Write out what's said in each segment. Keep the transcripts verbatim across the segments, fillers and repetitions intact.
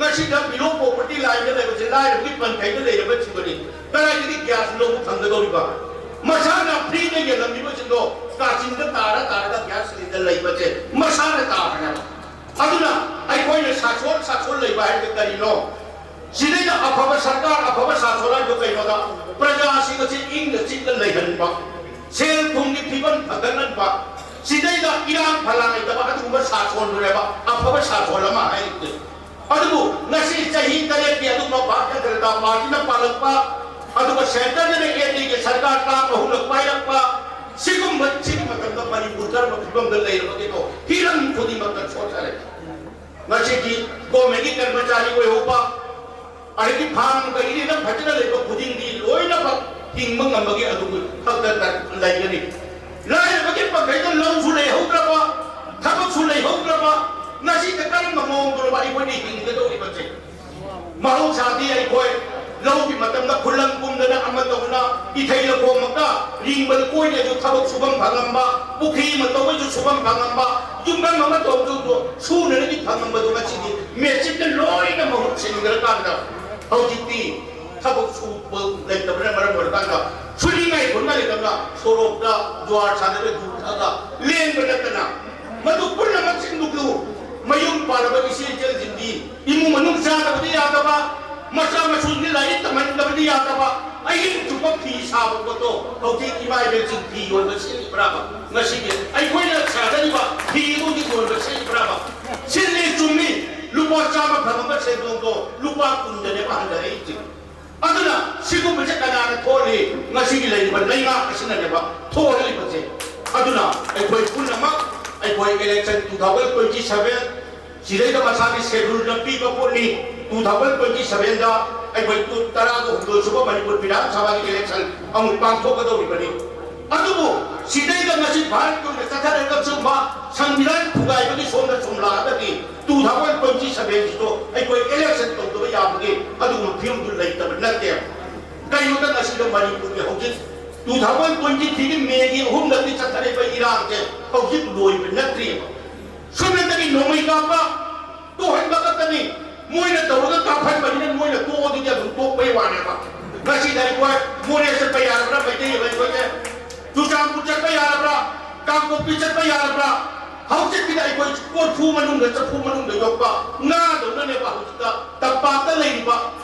ꯉꯁꯤꯗ below poverty line ꯗ ꯂꯩꯕꯁꯦ ꯂꯥꯏꯔꯕꯒꯤ ꯄꯟꯈꯩꯗ ꯂꯩꯔꯕꯁꯤꯡꯕꯅꯤ꯫ ꯀꯗꯥꯏꯗꯒꯤ gas ꯂꯧꯕ ꯐꯪꯒꯗꯧꯔꯤꯕ? ꯃꯁꯥꯅ free ꯗ ꯌꯦꯜꯂꯝꯃꯤꯕꯁꯤꯡꯗꯣ ꯀꯥꯆꯤꯟꯗ ꯇꯥꯔ ꯇꯥꯔꯒ gas ꯁꯤꯗ ꯂꯩꯕꯁꯦ ꯃꯁꯥꯅ ꯇꯥꯕꯅꯦꯕ꯫ ꯑꯗꯨꯅ ꯑꯩꯈꯣꯏꯅ ꯁꯥꯁꯣꯟ ꯁꯥꯁꯣꯟ ꯂꯩꯕ ꯍꯥꯏꯕꯁꯦ ꯀꯔꯤꯅꯣ? ꯁꯤꯗꯩꯗ ꯑꯐꯕ ꯁꯔꯀꯥꯔ, ꯑꯐꯕ ꯁꯥꯁꯣꯟ ꯍꯥꯏꯕꯗꯣ ꯀꯩꯅꯣꯗ, ꯄ꯭ꯔꯖꯥꯁꯤꯡ ꯑꯁꯤ ꯏꯪꯅ ꯆꯤꯛꯅ ꯂꯩꯍꯟꯕ, ꯁꯦꯜ ꯊꯨꯝꯒꯤ ꯐꯤꯕꯝ ꯐꯒꯠꯍꯟꯕ, ꯁꯤꯗꯩꯗ ꯏꯔꯥꯡ ꯐꯂꯥꯡ ꯂꯩꯇꯕ ꯑꯗꯨꯒꯨꯝꯕ ꯁꯥꯁꯣꯟꯗꯨꯅꯦꯕ ꯑꯐꯕ ꯁꯥꯁꯣꯟ ꯑꯃ ꯍꯥꯏꯔꯤꯁꯦ꯫ ꯑꯗꯨꯕꯨ ꯉꯁꯤ ꯆꯍꯤ ꯇꯔꯦꯠꯀꯤ ꯑꯗꯨꯒꯨꯝꯕ ꯚꯥꯔꯇꯤꯌ ꯖꯅꯇꯥ ꯄꯥꯔꯇꯤꯅ ꯄꯥꯜꯂꯛꯄ, ꯑꯗꯨꯒ centre ꯗꯅ ꯑꯦꯟ ꯗꯤ ꯑꯦꯒꯤ ꯁꯔꯀꯥꯔ ꯇꯥꯝ ꯑꯍꯨꯝꯂꯛ ꯄꯥꯏꯔꯛꯄ, ꯁꯤꯒꯨꯝꯕ, ꯁꯤꯒꯤ ꯃꯇꯝꯗ ꯃꯅꯤꯄꯨꯔ ꯀꯔꯝꯕ ꯐꯤꯕꯝꯗ ꯂꯩꯔꯕꯒꯦꯗꯣ ꯍꯤꯔꯝ ꯈꯨꯗꯤꯡꯃꯛꯇ ꯁꯣꯠꯊꯔꯦ꯫ ꯉꯁꯤꯗꯤ government ꯀꯤ ꯀꯔꯃꯆꯥꯔꯤ ꯑꯣꯏꯍꯧꯕ, ꯑꯗꯒꯤ farm ꯀꯩꯒꯤꯅ ꯐꯖꯅ ꯂꯩꯕ ꯈꯨꯗꯤꯡꯗꯤ ꯂꯣꯏꯅꯃꯛ ꯍꯤꯡꯕ ꯉꯝꯕꯒꯤ ꯑꯗꯨꯒꯤ ꯈꯛꯇ ꯂꯩꯒꯅꯤ꯫ ꯂꯥꯏꯔꯕꯒꯤ ꯄꯟꯈꯩꯗ ꯂꯧꯁꯨ ꯂꯩꯍꯧꯗ꯭ꯔꯕ, ꯊꯕꯛꯁꯨ ꯂꯩꯍꯧꯗ꯭ꯔꯕ, ꯉꯁꯤꯗ ꯀꯔꯝꯕ ꯃꯑꯣꯡꯗꯅꯣꯕ ꯑꯩꯈꯣꯏꯅ ꯍꯤꯡꯒꯗꯧꯔꯤꯕꯁꯦ? ꯃꯍꯧꯁꯥꯗꯤ ꯑꯩꯈꯣꯏ ꯂꯧꯒꯤ ꯃꯇꯝꯗ ꯈꯨꯂꯪ ꯀꯨꯝꯗꯅ ꯑꯃ ꯇꯧꯗꯅ ꯏꯊꯩ ꯂꯧꯈꯣꯡꯃꯛꯇ ꯔꯤꯡꯕ ꯀꯣꯏꯗꯁꯨ ꯊꯕꯛ ꯁꯨꯐꯝ ꯐꯪꯉꯝꯕ, ꯄꯨꯈ꯭ꯔꯤ ꯑꯃ ꯇꯧꯕꯁꯨ ꯁꯨꯐꯝ ꯐꯪꯉꯝꯕ, ꯌꯨꯝꯐꯝ ꯑꯃ ꯇꯧꯕꯗꯁꯨ ꯁꯨꯅꯅꯕꯒꯤ ꯐꯪꯉꯝꯕꯗꯣ ꯉꯁꯤꯗꯤ ꯃꯦꯆꯤꯟꯅ ꯂꯣꯏꯅ ꯃꯍꯨꯠ ꯁꯤꯟꯈ꯭ꯔꯀꯥꯟꯗ ꯍꯧꯖꯤꯛꯇꯤ ꯊꯕꯛ ꯁꯨꯕ ꯂꯩꯇꯕꯅ ꯃꯔꯝ ꯑꯣꯏꯔꯀꯥꯟꯗ ꯁꯨꯅꯤꯡꯉꯥꯏ ꯈꯣꯠꯅꯤꯡꯉꯥꯏ ꯂꯩꯇꯕꯅ ꯁꯣꯔꯣꯛꯇ ꯖꯨꯋꯥꯔ ꯁꯥꯟꯅꯔꯒ ꯌꯨ ꯊꯛꯑꯒ ꯂꯦꯟꯕ ꯅꯠꯇꯅ ꯃꯗꯨ ꯄꯨꯝꯅꯃꯛꯁꯤꯡꯗꯨꯕꯨ ꯃꯌꯨꯝ ꯄꯥꯜꯂꯕ ꯏꯆꯦ ꯏꯆꯜꯁꯤꯡꯗꯤ ꯏꯃꯨꯡ ꯃꯅꯨꯡ ꯆꯥꯗꯕꯗꯤ ꯌꯥꯗꯕ, ꯃꯆꯥ ꯃꯁꯨꯒꯤ ꯂꯥꯏꯔꯤꯛ ꯇꯝꯍꯟꯗꯕꯗꯤ ꯌꯥꯗꯕ, ꯑꯍꯤꯡ ꯆꯨꯞꯄ ꯐꯤ ꯁꯥꯕ ꯄꯣꯠꯇꯣ ꯍꯧꯖꯤꯛ ꯏꯃꯥ ꯏꯕꯦꯜꯁꯤꯡ ꯐꯤ ꯌꯣꯟꯕ ꯁꯤꯠꯂꯤꯕ꯭ꯔꯥꯕ? ꯉꯁꯤꯒꯤ ꯑꯩꯈꯣꯏꯅ ꯁꯥꯖꯔꯤꯕ ꯐꯤ ꯑꯗꯨꯒꯤ ꯌꯣꯟꯕ ꯁꯤꯠꯂꯤꯕ꯭ꯔꯥꯕ? ꯁꯤꯠꯂꯤ, ꯆꯨꯝꯃꯤ, ꯂꯨꯄꯥ ꯆꯥꯝꯃ ꯐꯪꯉꯝꯕ ꯁꯦꯟꯗꯣꯡꯗꯣ ꯂꯨꯄꯥ ꯀꯨꯟꯗꯅꯦꯕ ꯍꯟꯊꯔꯛꯏꯁꯦ꯫ ꯑꯗꯨꯅ ꯁꯤꯒꯨꯝꯕꯁꯦ ꯀꯅꯥꯅ ꯊꯣꯛꯍꯜꯂꯤ? ꯉꯁꯤꯒꯤ ꯂꯩꯔꯤꯕ ꯂꯩꯉꯥꯛ ꯑꯁꯤꯅꯅꯦꯕ ꯊꯣꯛꯍꯜꯂꯤꯕꯁꯦ꯫ ꯑꯗꯨꯅ ꯑꯩꯈꯣꯏ ꯄꯨꯝꯅꯃꯛ ꯑꯩꯈꯣꯏ election two thousand twenty seven ꯁꯤꯗꯩꯗ ꯃꯁꯥꯒꯤ schedule ꯗ ꯄꯤꯕ ꯄꯣꯠꯅꯤ꯫ Two thousand twenty seven ꯗ ꯑꯩꯈꯣꯏ ꯇꯨ-, ꯇꯔꯥꯒ ꯍꯨꯝꯗꯣꯏ ꯁꯨꯕ ꯃꯅꯤꯄꯨꯔ ꯕꯤꯙꯥꯟ ꯁꯚꯥꯒꯤ election ꯑꯃꯨꯛ ꯄꯥꯡꯊꯣꯛꯀꯗꯧꯔꯤꯕꯅꯤ꯫ ꯑꯗꯨꯕꯨ ꯁꯤꯗꯩꯗ ꯉꯁꯤ ꯚꯥꯔꯠꯀꯤ ꯑꯣꯏꯅ ꯆꯠꯊꯔꯒ ꯁꯤꯒꯨꯝꯕ ꯁꯪꯕꯤꯙꯥꯟ ꯊꯨꯒꯥꯏꯕꯒꯤ ꯁꯣꯝꯗ ꯁꯨꯝ ꯂꯥꯛꯑꯒꯗꯤ two thousand twenty seven ꯁꯤꯁꯨ ꯑꯩꯈꯣꯏ election ꯇꯧꯗꯕ ꯌꯥꯕꯒꯤ ꯑꯗꯨꯒꯨꯝꯕ ꯐꯤꯕꯝꯗꯨ ꯂꯩꯇꯕ ꯅꯠꯇꯦ꯫ ꯀꯩꯅꯣꯗ ꯉꯁꯤꯗ ꯃꯅꯤꯄꯨꯔꯒꯤ ꯍꯧꯖꯤꯛ two thousand twenty three ꯒꯤ ꯃꯦꯒꯤ ꯑꯍꯨꯝꯗꯒꯤ ꯆꯠꯊꯔꯤꯕ ꯏꯔꯥꯡꯁꯦ ꯍꯧꯖꯤꯛ ꯂꯣꯏꯕ ꯅꯠꯇ꯭ꯔꯤꯕ꯫ ꯁꯨꯞꯅꯇꯒꯤ ꯅꯣꯡꯃꯩ ꯀꯥꯞꯄ ꯇꯣꯛꯍꯟꯕ ꯈꯛꯇꯅꯤ꯫ ꯃꯣꯏꯅ ꯇꯧꯔꯒ ꯀꯥꯞꯍꯟꯕꯅꯤꯅ ꯃꯣꯏꯅ ꯇꯣꯛꯑꯣ ꯑꯗꯨꯗꯤ ꯑꯗꯨꯝ ꯇꯣꯛꯄꯩ ꯋꯥꯅꯦꯕ꯫ ꯉꯁꯤꯗ ꯑꯩꯈꯣꯏ ꯃꯣꯔꯦ ꯆꯠꯄ ꯌꯥꯔꯕ꯭ꯔꯥ? ꯃꯩꯇꯩ ꯑꯩꯈꯣꯏꯁꯦ ꯆꯨꯔꯆꯥꯟꯄꯨꯔ ꯆꯠꯄ ꯌꯥꯔꯕ꯭ꯔꯥ? ꯀꯥꯡꯄꯣꯛꯄꯤ ꯆꯠꯄ ꯌꯥꯔꯕ꯭ꯔꯥ? ꯍꯧꯖꯤꯛꯀꯤꯗ ꯑꯩꯈꯣꯏ ꯀꯣꯔꯐꯨ ꯃꯅꯨꯡꯗ, ꯆꯐꯨ ꯃꯅꯨꯡꯗ ꯌꯣꯛꯄ ꯉꯥꯗꯧꯅꯅꯦꯕ ꯍꯧꯖꯤꯛꯇ ꯇꯝꯄꯥꯛꯇ ꯂꯩꯔꯤꯕ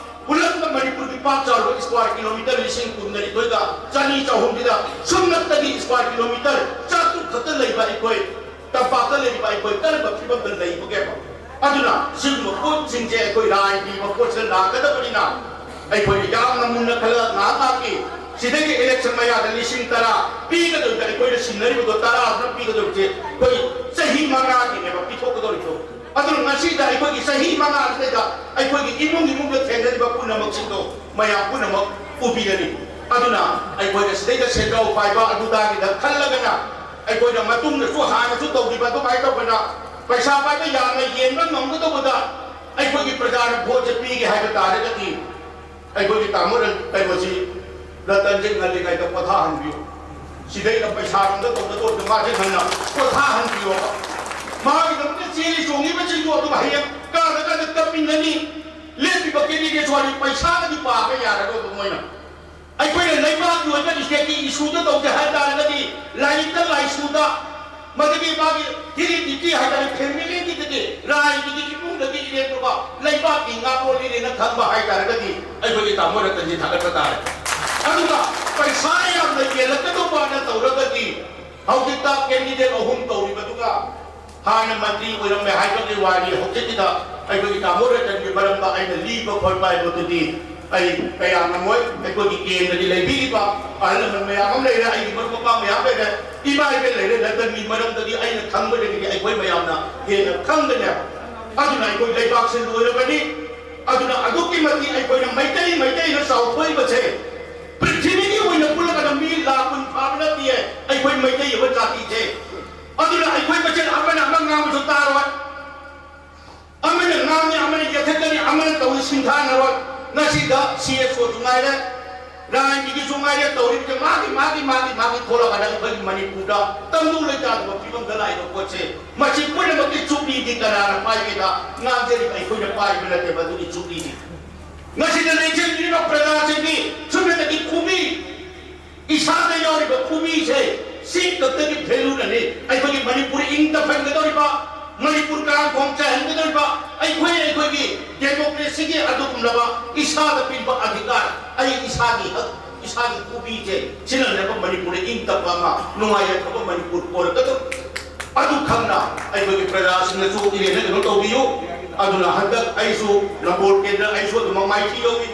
ꯄꯨꯂꯞꯅ ꯃꯅꯤꯄꯨꯔꯒꯤ ꯄꯥꯛ ꯆꯥꯎꯔꯕ ꯁ꯭ꯀ꯭ꯋꯥꯔ ꯀꯤꯂꯣꯃꯤꯇꯔ ꯂꯤꯁꯤꯡ ꯀꯨꯟꯒ ꯅꯤꯊꯣꯏꯒ ꯆꯅꯤ ꯆꯍꯨꯝꯁꯤꯗ ꯁꯨꯞꯅꯇꯒꯤ ꯁ꯭ꯀ꯭ꯋꯥꯔ ꯀꯤꯂꯣꯃꯤꯇꯔ ꯆꯥꯇ꯭ꯔꯨꯛ ꯈꯛꯇ ꯂꯩꯕ ꯑꯩꯈꯣꯏ ꯇꯝꯄꯥꯛꯇ ꯂꯩꯔꯤꯕ ꯑꯩꯈꯣꯏ ꯀꯔꯝꯕ ꯐꯤꯕꯝꯗ ꯂꯩꯕꯒꯦꯕ? ꯑꯗꯨꯅ ꯁꯤꯒꯨꯝꯕ ꯄꯣꯠꯁꯤꯡꯁꯦ ꯑꯩꯈꯣꯏ ꯔꯥꯏ ꯄꯤꯕ ꯄꯣꯠꯁꯤꯗ ꯂꯥꯛꯀꯗꯕꯅꯤꯅ ꯑꯩꯈꯣꯏꯅ ꯌꯥꯝꯅ ꯃꯨꯟꯅ ꯈꯜꯂꯒ ꯉꯥꯏꯍꯥꯛ ꯉꯥꯏꯍꯥꯛꯀꯤ ꯁꯤꯗꯒꯤ ꯏꯂꯦꯛꯁꯟ ꯃꯌꯥꯗ ꯂꯤꯁꯤꯡ ꯇꯔꯥ ꯄꯤꯒꯗꯧꯔꯤꯕ ꯑꯩꯈꯣꯏꯅ ꯁꯤꯟꯅꯔꯤꯕꯗꯣ ꯇꯔꯥꯗꯨꯅ ꯄꯤꯒꯗꯧꯔꯤꯁꯦ ꯑꯩꯈꯣꯏ ꯆꯍꯤ ꯃꯉꯥꯒꯤꯅꯦꯕ ꯄꯤꯊꯣꯛꯀꯗꯧꯔꯤꯕꯗꯣ꯫ ꯑꯗꯨꯅ ꯉꯁꯤꯗ ꯑꯩꯈꯣꯏꯒꯤ ꯆꯍꯤ ꯃꯉꯥꯁꯤꯗꯩꯗ ꯑꯩꯈꯣꯏꯒꯤ ꯏꯃꯨꯡ ꯏꯃꯨꯡꯗ ꯊꯦꯡꯅꯔꯤꯕ ꯄꯨꯝꯅꯃꯛꯁꯤꯡꯗꯣ ꯃꯌꯥꯝ ꯄꯨꯝꯅꯃꯛ ꯎꯕꯤꯔꯅꯤ꯫ ꯑꯗꯨꯅ ꯑꯩꯈꯣꯏꯅ ꯁꯤꯗꯩꯗ ꯁꯦꯟꯖꯥꯎ ꯄꯥꯏꯕ ꯑꯗꯨꯗꯥꯒꯤꯗ ꯈꯜꯂꯒꯅ ꯑꯩꯈꯣꯏꯅ ꯃꯇꯨꯡꯗꯁꯨ ꯍꯥꯟꯅꯁꯨ ꯇꯧꯈꯤꯕ ꯑꯗꯨꯃꯥꯏꯅ ꯇꯧꯗꯅ ꯄꯩꯁꯥ ꯄꯥꯏꯕ ꯌꯥꯝꯅ ꯌꯦꯟꯕ ꯉꯝꯒꯗꯧꯕꯗ ꯑꯩꯈꯣꯏꯒꯤ ꯄ꯭ꯔꯖꯥꯅ ꯚꯣꯠꯁꯦ ꯄꯤꯒꯦ ꯍꯥꯏꯕ ꯇꯥꯔꯒꯗꯤ ꯑꯩꯈꯣꯏꯒꯤ ꯇꯥꯃꯣ ꯔꯟ-, ꯀꯩꯅꯣꯁꯤ ꯔꯇꯟꯁꯦ ꯉꯜꯂꯤꯉꯩꯗ ꯄꯣꯊꯥꯍꯟꯕꯤꯌꯨ꯫ ꯁꯤꯗꯩꯗ ꯄꯩꯁꯥꯔꯣꯝꯗ ꯇꯧꯒꯗꯧꯕꯗ ꯃꯥꯁꯦ ꯉꯟꯅ ꯄꯣꯊꯥꯍꯟꯕꯤꯌꯣꯕ꯫ ꯃꯥꯒꯤꯗꯃꯛꯇ ꯆꯦꯜꯂꯤ ꯆꯣꯡꯉꯤꯕꯁꯤꯡꯗꯣ ꯑꯗꯨꯝ ꯍꯌꯦꯡ ꯀꯥꯗ ꯀꯥꯗ ꯇꯞꯃꯤꯟꯅꯅꯤ꯫ ꯂꯦꯞꯄꯤꯕ candidate ꯁꯨ ꯍꯧꯖꯤꯛ ꯄꯩꯁꯥꯒꯗꯤ ꯄꯥꯕ ꯌꯥꯔꯔꯣꯏꯕ ꯃꯣꯏꯅ꯫ ꯑꯩꯈꯣꯏꯅ ꯂꯩꯕꯥꯛꯀꯤ ꯑꯣꯏꯕ state ꯀꯤ issue ꯗ ꯇꯧꯒꯦ ꯍꯥꯏ ꯇꯥꯔꯒꯗꯤ ꯂꯥꯏꯔꯤꯛꯇ ꯂꯥꯏꯁꯨꯗ ꯃꯗꯨꯒꯤ ꯃꯥꯒꯤ heredity ꯍꯥꯏꯇꯥꯔꯦ, family ꯗꯒꯤ, ꯔꯥꯏꯗꯒꯤ, ꯏꯃꯨꯡꯗꯒꯤ ꯏꯔꯦꯟꯕ ꯂꯩꯕꯥꯛꯀꯤ ꯉꯥꯛꯂꯣꯟꯅꯤꯅ ꯈꯪꯕ ꯍꯥꯏ ꯇꯥꯔꯒꯗꯤ ꯑꯩꯈꯣꯏꯒꯤ ꯇꯥꯃꯣ ꯔꯇꯟꯁꯤ ꯊꯥꯒꯠꯄ ꯇꯥꯔꯦ꯫ ꯑꯗꯨꯒ ꯄꯩꯁꯥ ꯌꯥꯝꯅ ꯌꯦꯜꯂꯛꯀꯗꯧꯕꯅ ꯇꯧꯔꯒꯗꯤ ꯍꯧꯖꯤꯛꯇ candidate ꯑꯍꯨꯝ ꯇꯧꯔꯤꯕꯗꯨꯒ ꯍꯥꯟꯅ ꯃꯟꯇ꯭ꯔꯤ ꯑꯣꯏꯔꯝꯃꯦ ꯍꯥꯏꯕꯒꯤ ꯋꯥꯅꯤ, ꯍꯧꯖꯤꯛꯀꯤꯗ ꯑꯩꯈꯣꯏꯒꯤ ꯇꯥꯃꯣ ꯔꯇꯟꯒꯤ ꯃꯔꯝꯗ ꯑꯩꯅ ꯂꯤꯕ ꯈꯣꯠꯄ ꯍꯥꯏꯕꯗꯨꯗꯤ ꯑꯩ ꯀꯌꯥ ꯉꯝꯃꯣꯏ꯫ ꯑꯩꯈꯣꯏꯒꯤ ꯀꯦꯟꯗ꯭ꯔꯒꯤ ꯂꯩꯕꯤꯔꯤꯕ ꯑꯍꯜ ꯂꯃꯟ ꯃꯌꯥꯝ ꯑꯃ ꯂꯩꯔꯦ, ꯑꯩꯒꯤ ꯃꯔꯨꯞ ꯃꯄꯥꯡ ꯃꯌꯥꯝ ꯂꯩꯔꯦ, ꯏꯃꯥ ꯏꯕꯦꯟ ꯂꯩꯔꯦ, ꯔꯇꯟꯒꯤ ꯃꯔꯝꯗꯗꯤ ꯑꯩꯅ ꯈꯪꯕꯗꯒꯤꯗꯤ ꯑꯩꯈꯣꯏ ꯃꯌꯥꯝꯅ ꯍꯦꯟꯅ ꯈꯪꯒꯅꯦꯕ꯫ ꯑꯗꯨꯅ ꯑꯩꯈꯣꯏ ꯂꯩꯕꯥꯛꯁꯦ ꯂꯣꯏꯔꯕꯅꯤ꯫ ꯑꯗꯨꯅ ꯑꯗꯨꯛꯀꯤ ꯃꯇꯤꯛ ꯑꯩꯈꯣꯏꯅ ꯃꯩꯇꯩ, ꯃꯩꯇꯩꯅ ꯆꯥꯎꯊꯣꯛꯏꯕꯁꯦ ꯄ꯭ꯔꯤꯊꯤꯕꯤꯒꯤ ꯑꯣꯏꯅ ꯄꯨꯜꯂꯒꯅ ꯃꯤ ꯂꯥꯈ ꯀꯨꯟ ꯐꯥꯕ ꯅꯠꯇꯦ ꯑꯩꯈꯣꯏ ꯃꯩꯇꯩ ꯑꯃ ꯖꯥꯇꯤꯁꯦ꯫ ꯑꯗꯨꯅ ꯑꯩꯈꯣꯏ ꯃꯁꯦꯜ ꯑꯃꯅ ꯑꯃ ꯉꯥꯡꯕꯁꯨ ꯇꯥꯔꯣꯏ꯫ ꯑꯃꯅ ꯉꯥꯡꯉꯤ, ꯑꯃꯅ ꯌꯦꯠꯊꯠꯀꯅꯤ, ꯑꯃꯅ ꯇꯧꯏ, ꯁꯤꯡꯊꯥꯅꯔꯣꯏ꯫ ꯉꯁꯤꯗ C S O ꯁꯨ ꯉꯥꯏꯔꯦ, ꯂꯥꯏꯟꯒꯤꯁꯨ ꯉꯥꯏꯔꯦ ꯇꯧꯔꯤꯕꯁꯦ, ꯃꯥꯒꯤ, ꯃꯥꯒꯤ, ꯃꯥꯒꯤ, ꯃꯥꯒꯤ ꯊꯣꯛꯂꯒ ꯑꯩꯈꯣꯏꯒꯤ ꯃꯅꯤꯄꯨꯔꯗ ꯇꯪꯗꯨ ꯂꯩꯇꯥꯗꯕ ꯐꯤꯕꯝꯗ ꯂꯥꯛꯏꯕ ꯄꯣꯠꯁꯦ, ꯃꯁꯤ ꯄꯨꯝꯅꯃꯛꯀꯤ ꯆꯨꯞꯂꯤꯗꯤ ꯀꯅꯥꯅ ꯄꯥꯏꯒꯦꯗ ꯉꯥꯡꯖꯔꯤꯕ ꯑꯩꯈꯣꯏꯅ ꯄꯥꯏꯕ ꯅꯠꯇꯦ ꯃꯗꯨꯒꯤ ꯆꯨꯞꯂꯤꯗꯤ꯫ ꯉꯁꯤꯗ ꯂꯩꯖꯔꯤꯕ ꯄ꯭ꯔꯖꯥꯁꯤꯡꯒꯤ ꯁꯨꯞꯅꯇꯒꯤ ꯈꯨꯕꯤ, ꯏꯁꯥꯗ ꯌꯥꯎꯔꯤꯕ ꯈꯨꯕꯤꯁꯦ ꯁꯤ ꯈꯛꯇꯒꯤ ꯚꯦꯂꯨꯅꯅꯤ ꯑꯩꯈꯣꯏꯒꯤ ꯃꯅꯤꯄꯨꯔ ꯏꯪ ꯇꯞꯍꯟꯒꯗꯧꯔꯤꯕ, ꯃꯅꯤꯄꯨꯔ ꯀꯥꯡꯈꯣꯡ ꯆꯥꯏꯍꯟꯒꯗꯧꯔꯤꯕ, ꯑꯩꯈꯣꯏ ꯑꯩꯈꯣꯏꯒꯤ ꯗꯦꯃꯣꯀ꯭ꯔꯦꯁꯤꯒꯤ ꯑꯗꯨꯒꯨꯝꯂꯕ ꯏꯁꯥꯗ ꯄꯤꯕ ꯑꯙꯤꯀꯥꯔ, ꯑꯩ ꯏꯁꯥꯒꯤ ꯍꯛ, ꯏꯁꯥꯒꯤ ꯈꯨꯕꯤꯁꯦ ꯁꯤꯅꯅꯦꯕ ꯃꯅꯤꯄꯨꯔꯗ ꯏꯪ ꯇꯞꯄ ꯑꯃ, ꯅꯨꯡꯉꯥꯏ ꯌꯥꯏꯐꯕ ꯃꯅꯤꯄꯨꯔ ꯑꯣꯏꯔꯛꯀꯗꯧꯔꯤꯕ꯫ ꯑꯗꯨ ꯈꯪꯅ ꯑꯩꯈꯣꯏꯒꯤ ꯄ꯭ꯔꯖꯥꯁꯤꯡꯅꯁꯨ ꯏꯔꯦꯟꯅ ꯀꯩꯅꯣ ꯇꯧꯕꯤꯌꯨ꯫ ꯑꯗꯨꯅ ꯍꯟꯗꯛ ꯑꯩꯁꯨ ꯅꯝꯕꯣꯜ ꯀꯦꯟꯗ꯭ꯔ ꯑꯩꯁꯨ ꯑꯗꯨꯃꯛ ꯃꯥꯏꯊꯤ ꯌꯧꯏ꯫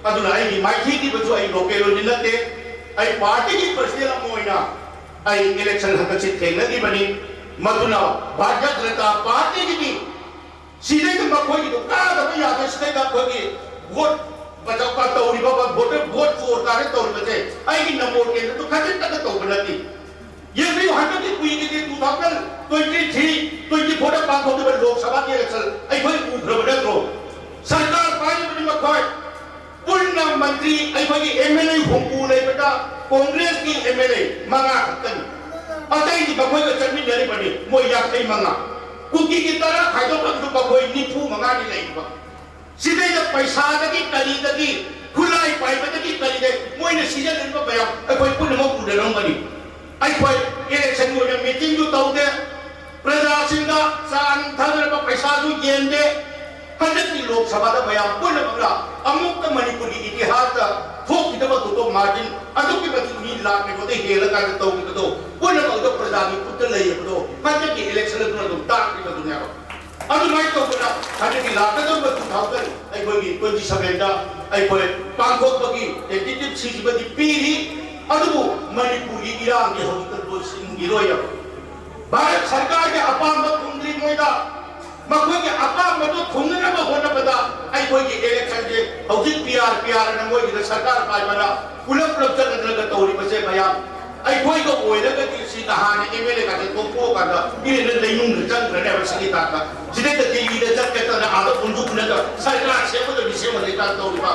ꯑꯗꯨꯅ ꯑꯩꯒꯤ ꯃꯥꯏꯊꯤꯈꯤꯕꯁꯨ ꯑꯩ ꯂꯣꯀꯦꯜ ꯑꯣꯏꯅ ꯅꯠꯇꯦ, ꯑꯩ ꯄꯥꯔꯇꯤꯒꯤ ꯄ꯭ꯔꯁꯤꯗꯦꯟ ꯑꯃ ꯑꯣꯏꯅ ꯑꯩ ꯏꯂꯦꯛꯁꯟ ꯍꯟꯗꯛꯁꯤ ꯊꯦꯡꯅꯈꯤꯕꯅꯤ꯫ ꯃꯗꯨꯅ ꯚꯥꯔꯇꯤꯌ ꯖꯅꯇꯥ ꯄꯥꯔꯇꯤꯒꯤꯗꯤ ꯁꯤꯗꯩꯗ ꯃꯈꯣꯏꯒꯤꯗꯣ ꯀꯥꯗꯕ ꯌꯥꯗꯦ꯫ ꯁꯤꯗꯩꯗ ꯑꯩꯈꯣꯏꯒꯤ ꯚꯣꯠ ꯃꯇꯝ ꯇꯧꯔꯤꯕ ꯚꯣꯇꯔ ꯚꯣꯠ ꯆꯣꯔ ꯀꯥꯔꯦ ꯇꯧꯔꯤꯕꯁꯦ ꯑꯩꯒꯤ ꯅꯝꯕꯣꯜ ꯀꯦꯟꯗ꯭ꯔꯗꯨ ꯈꯖꯤꯛꯇꯒ ꯇꯧꯕ ꯅꯠꯇꯦ꯫ ꯌꯦꯡꯕꯤꯌꯨ, ꯍꯟꯗꯛꯀꯤ ꯀꯨꯏꯒꯤꯗꯤ two thousand twenty three, twenty ꯐꯣꯔꯗ ꯄꯥꯡꯊꯣꯛꯈꯤꯕ ꯂꯣꯛ ꯁꯚꯥꯒꯤ ꯏꯂꯦꯛꯁꯟ ꯑꯩꯈꯣꯏ ꯎꯈ꯭ꯔꯕ ꯅꯠꯇ꯭ꯔꯣ? ꯁꯔꯀꯥꯔ ꯄꯥꯏꯔꯤꯕꯅꯤ ꯃꯈꯣꯏ꯫ ꯄꯨꯟꯅ ꯃꯟꯇ꯭ꯔꯤ ꯑꯩꯈꯣꯏꯒꯤ ꯑꯦꯝ ꯑꯦꯜ ꯑꯦ ꯍꯨꯝꯐꯨ ꯂꯩꯕꯗ ꯀꯣꯡꯒ꯭ꯔꯦꯁꯀꯤ ꯑꯦꯝ ꯑꯦꯜ ꯑꯦ ꯃꯉꯥ ꯈꯛꯇꯅꯤ꯫ ꯑꯇꯩꯗꯤ ꯃꯈꯣꯏꯒ ꯆꯠꯃꯤꯟꯅꯔꯤꯕꯅꯤ, ꯃꯣꯏ ꯌꯥꯡꯈꯩ ꯃꯉꯥ꯫ ꯀꯨꯀꯤꯒꯤ ꯇꯔꯥ ꯈꯥꯏꯗꯣꯛꯂꯕꯁꯨ ꯃꯈꯣꯏ ꯅꯤꯐꯨ ꯃꯉꯥꯅꯤ ꯂꯩꯔꯤꯕ꯫ ꯁꯤꯗꯩꯗ ꯄꯩꯁꯥꯗꯒꯤ ꯀꯔꯤꯗꯒꯤ, ꯈꯨꯠꯂꯥꯏ ꯄꯥꯏꯕꯗꯒꯤ ꯀꯔꯤꯗꯒꯤ ꯃꯣꯏꯅ ꯁꯤꯖꯤꯟꯅꯔꯤꯕ ꯃꯌꯥꯝ ꯑꯩꯈꯣꯏ ꯄꯨꯝꯅꯃꯛ ꯎꯅꯔꯝꯒꯅꯤ꯫ ꯑꯩꯈꯣꯏ ꯏꯂꯦꯛꯁꯟꯒꯤ ꯑꯣꯏꯅ ꯃꯤꯇꯤꯡꯁꯨ ꯇꯧꯗꯦ, ꯄ꯭ꯔꯖꯥꯁꯤꯡꯗ ꯆꯥ ꯊꯛꯅꯅꯕ ꯄꯩꯁꯥꯁꯨ ꯌꯦꯟꯗꯦ꯫ ꯍꯟꯗꯛꯀꯤ ꯂꯣꯛ ꯁꯚꯥꯗ ꯃꯌꯥꯝ ꯄꯨꯝꯅꯃꯛꯅ ꯑꯃꯨꯛꯇ ꯃꯅꯤꯄꯨꯔꯒꯤ ꯏꯇꯤꯍꯥꯁꯇ ꯊꯣꯛꯈꯤꯗꯕ ꯊꯧꯗꯣꯛ ꯃꯥꯔꯖꯤꯟ ꯑꯗꯨꯛꯀꯤ ꯃꯇꯤꯛ ꯃꯤ ꯂꯥꯛ ꯀꯩꯅꯣꯗ ꯍꯦꯜꯂꯀꯥꯟꯗ ꯇꯧꯈꯤꯕꯗꯣ ꯄꯨꯝꯅꯃꯛꯇ ꯄ꯭ꯔꯖꯥꯒꯤ ꯈꯨꯠꯇ ꯂꯩꯔꯕꯗꯣ ꯍꯟꯗꯛꯀꯤ ꯏꯂꯦꯛꯁꯟ ꯑꯗꯨꯅ ꯑꯗꯨꯝ ꯇꯥꯛꯈꯤꯕꯗꯨꯅꯦꯕ꯫ ꯑꯗꯨꯃꯥꯏꯅ ꯇꯧꯗꯅ ꯍꯟꯗꯛꯀꯤ ꯂꯥꯛꯀꯗꯧꯔꯤꯕ ꯇꯨ ꯊꯥꯎꯖꯟ ꯑꯩꯈꯣꯏꯒꯤ ꯇ꯭ꯋꯦꯟꯇꯤ ꯁꯚꯦꯟꯗ ꯑꯩꯈꯣꯏ ꯄꯥꯡꯊꯣꯛꯄꯒꯤ ꯇꯦꯟꯇꯦꯇꯤꯚ ꯁꯤꯖꯤꯃꯗꯤ ꯄꯤꯔꯤ꯫ ꯑꯗꯨꯕꯨ ꯃꯅꯤꯄꯨꯔꯒꯤ ꯏꯔꯥꯡꯗꯤ ꯍꯧꯖꯤꯛꯇ ꯂꯣꯏꯁꯤꯟꯈꯤꯔꯣꯏꯕ꯫ ꯚꯥꯔꯠ ꯁꯔꯀꯥꯔꯒꯤ ꯑꯄꯥꯝꯕ ꯊꯨꯡꯗ꯭ꯔꯤꯉꯩꯗ ꯃꯈꯣꯏꯒꯤ ꯑꯄꯥꯝꯕꯗꯨ ꯊꯨꯡꯅꯅꯕ ꯍꯣꯠꯅꯕꯗ ꯑꯩꯈꯣꯏꯒꯤ ꯏꯂꯦꯛꯁꯟꯁꯦ ꯍꯧꯖꯤꯛ ꯄꯤ ꯑꯥꯔ, ꯄꯤ ꯑꯥꯔ ꯑꯅ ꯃꯣꯏꯒꯤꯗ ꯁꯔꯀꯥꯔ ꯄꯥꯏꯕꯅ ꯄꯨꯂꯞ ꯄꯨꯂꯞ ꯆꯠꯅꯗꯅ ꯇꯧꯔꯤꯕꯁꯦ ꯃꯌꯥꯝ꯫ ꯑꯩꯈꯣꯏꯒ ꯑꯣꯏꯔꯒꯗꯤ ꯁꯤ ꯅꯍꯥꯟꯅ ꯑꯦꯝ ꯑꯦꯜ ꯑꯦ ꯀꯥꯁꯦ ꯇꯣꯛꯊꯣꯛꯑꯀꯥꯟꯗ ꯃꯤꯅ ꯂꯩꯅꯨꯡꯗ ꯆꯪꯈ꯭ꯔꯅꯦꯕ ꯁꯤꯒꯤ ꯇꯥꯡꯀꯛ꯫ ꯁꯤꯗꯩꯗ ꯗꯤꯜꯂꯤꯗ ꯆꯠꯀꯗꯅ ꯑꯥꯗ ꯎꯟꯗꯨ ꯎꯅꯗ ꯁꯔꯀꯥꯔ ꯁꯦꯝꯕꯗ ꯃꯤ ꯁꯦꯝꯃꯗꯩ ꯇꯧꯔꯤꯕ꯫